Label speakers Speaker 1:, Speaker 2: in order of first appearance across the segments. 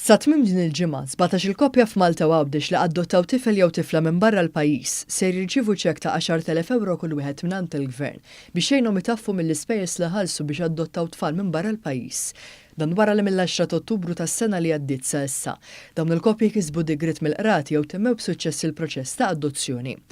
Speaker 1: Sa tmiem din il-ġimgħa, 17-il koppja f'Malta u Għawdex li adottaw tifel jew tifla minn barra l-pajjiż ser jirċievu ċekk ta' 10,000 ewro kull wieħed mingħand il-Gvern biex jgħinhom itaffu mill-ispejjeż li ħallsu biex adottaw tfal minn barra l-pajjiż. Dan wara li mill-10 ta' Ottubru tas-sena li għaddiet sa issa, dawn il-koppji kisbu digriet mill-qrati jew temmew b'suċċess il-proċess ta' adozzjoni.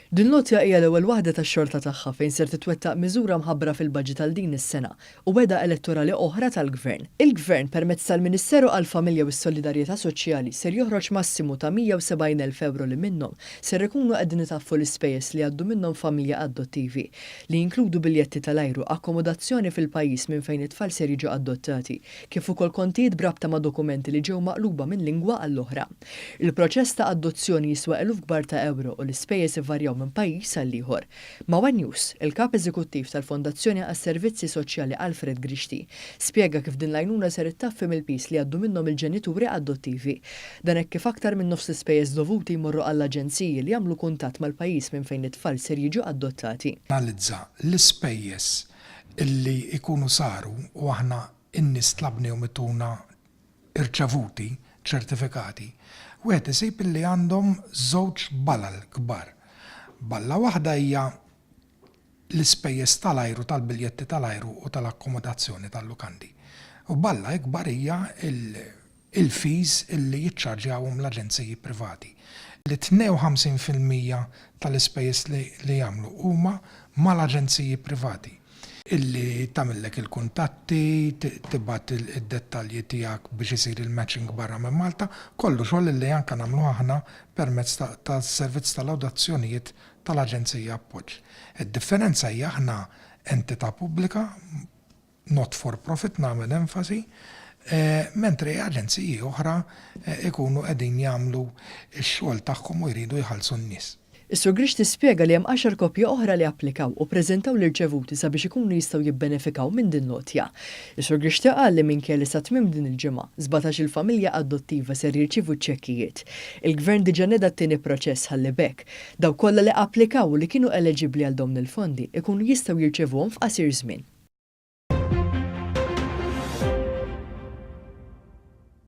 Speaker 1: Din l-għotja hija l-ewwel waħda tax-xorta tagħha fejn ser titwettaq miżura mħabbra fil-baġit għal din is-sena u wegħda elettorali oħra tal-Gvern. Il-Gvern, permezz tal-Ministeru għall-Familja u s-Solidarjetà Soċjali, ser joħroġ massimu ta' 170,000 ewro li minnhom ser ikunu qegħdin itaffu l-ispejjeż li jgħaddu minnhom familja adottivi, li jinkludu biljetti tal-ajru, akkomodazzjoni fil-pajjiż minn fejn it-tfal ser jiġu adottati, kif ukoll kontijiet b'rabta ma' dokumenti li ġew maqluba minn lingwa għall-oħra. Il-proċess ta' adozzjoni jiswa eluf kbar ta' ewro u l-ispejjeż ivarjaw minn pajjiż għal ieħor. Ma' one News, il-Kap Eżekuttiv tal-Fondazzjoni għas-Servizzi Soċjali Alfred Grixti spjega kif din l-għajnuna ser ittaffi mill-piż li jgħaddu minnhom il-ġenituri adottivi. Dan hekk kif aktar minn nofs l-ispejjeż dovuti jmorru għall-aġenziji li jagħmlu kuntatt mal-pajjiż minn fejn it-tfal ser jiġu adottati.
Speaker 2: Analizza l-ispejjeż li jkunu saru u aħna n-nies tlabnihom ituna irċevuti, ċertifikati, wieħed isib illi għandhom żewġ balal kbar. Balla waħda hija l-ispejjeż tal-ajru, tal-biljetti tal-ajru u tal-akkomodazzjoni tal-lukandi. U balla ikbar hija il-fees illi jiċċarġjawhom l-aġenziji privati. Li 52% tal-ispejjeż li jagħmlu huma mal-aġenziji privati. Illi tagħmillek il-kuntatti, tibgħat id-dettalji tiegħek biex isir il-matching barra minn Malta, kollu xogħol illi anke nagħmluh aħna permezz tas-servizz tal-awdazzjonijiet tal-Aġenzija Appoġġ. Id-differenza hija aħna entità pubblika, not for profit nagħmel enfasi, mentri aġenziji oħra jkunu qegħdin jagħmlu x-xogħol tagħhom u jridu jħallsu n-nies.
Speaker 1: Is-Sur Grixti spjega li hemm għaxar koppji oħra li applikaw u ppreżentaw l-irċevuti sabiex ikunu jistgħu jibbenefikaw minn din l-għotja. Is-Sur Grixti qal li minkejja li sa tmiem din il-ġimgħa, 17-il familja adottiva ser jirċievu ċ-ċekkijiet, il-Gvern diġà neda t-tieni proċess ħalli b'hekk, dawk kollha li applikaw u li kienu eleġibbli għal dawn il-fondi ikunu jistgħu jirċevuhom f'qasir żmien.